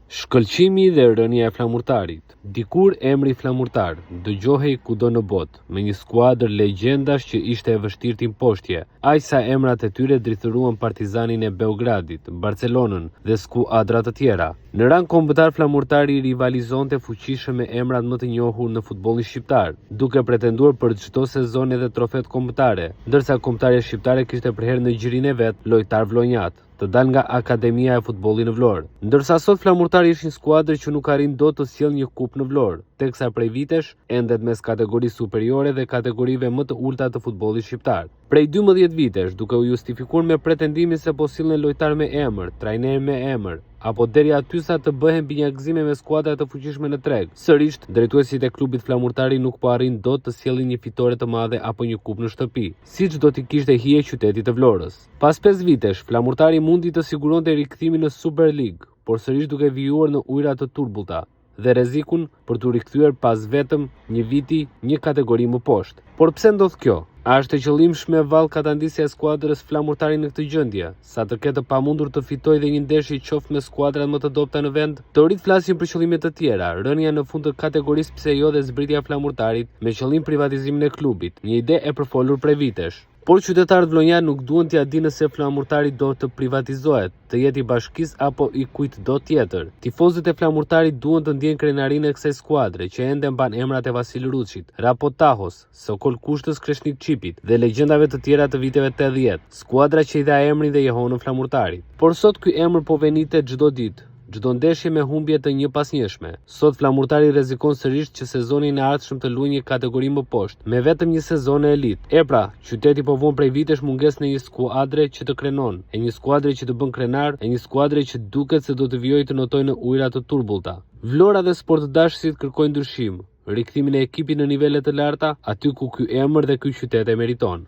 Shkëlqimi dhe rënia e Flamurtarit. Dikur emri Flamurtar dëgjohej kudo në botë, me një skuadër legjendash që ishte e vështirë t'i mposhtje, aq sa emrat e tyre drithëruan Partizanin e Beogradit, Barcelonën dhe skuadra të tjera. Në rang kombëtar Flamurtari rivalizonte fuqishëm me emrat më të njohur në futbollin shqiptar, duke pretenduar për çdo sezon edhe trofetë kombëtare, ndërsa kombëtarja shqiptare kishte përherë në gjirin e vet lojtarë vlonjatë. të dalë nga Akademia e Futbollit në Vlorë. Ndërsa sot Flamurtari është një skuadër që nuk arrin dot të sjellë një kupë në Vlorë, teksa prej vitesh endet mes kategorisë superiore dhe kategorive më të ulëta të futbollit shqiptar. Prej 12 vitesh, duke u justifikuar me pretendimin se po sillen lojtarë me emër, trajnerë me emër, apo deri aty sa të bëhen binjakëzime me skuadra të fuqishme në treg. Sërisht, drejtuesit e klubit Flamurtari nuk po arrijnë dot të sjellin një fitore të madhe apo një kupë në shtëpi, siç do t'i kishte hije qytetit të Vlorës. Pas 5 vitesh, Flamurtari mundi të siguronte rikthimin në Superligë, por sërish duke vijuar në ujëra të turbullta dhe rrezikun për t'u rikthyer pas vetëm një viti një kategori më poshtë. Por pse ndodh kjo? A është e qëllimshme vallë katandisja e skuadrës Flamurtari në këtë gjendje, sa të ketë të pamundur të fitojë dhe një ndeshje qoftë me skuadrat më të dobëta në vend? Teoritë flasin për qëllime të tjera, rënia në fund të kategorisë pse jo dhe zbritja e Flamurtarit me qëllim privatizimin e klubit, një ide e përfolur prej vitesh. Por qytetarët vlonjatë nuk duan t'ia dinë nëse Flamurtari do të privatizohet, të jetë i bashkisë apo i kujtdo tjetër. Tifozët e Flamurtarit duan të ndjejnë krenarinë e kësaj skuadre, që ende mban emrat e Vasil Ruçit, Rrapo Tahos, Sokol Kushtës Kreshnik Çipit dhe legjendave të tjera të viteve 80, skuadra që i dha emrin dhe jehonën Flamurtarit. Por sot ky emër po venitet çdo ditë, çdo ndeshje me humbje të njëpasnjëshme. Sot Flamurtari rrezikon sërish që sezonin e ardhshëm të luajë një kategori më poshtë, me vetëm një sezon në elitë. E pra, qyteti po vuan prej vitesh mungesën e një skuadre që të krenon, e një skuadre që të bën krenar, e një skuadre që duket se do të vijojë të notojë në ujëra të turbullta. Vlora dhe sportdashësit kërkojnë ndryshim, rikthimin e ekipit në nivele të larta, aty ku ky emër dhe ky qytet e meriton.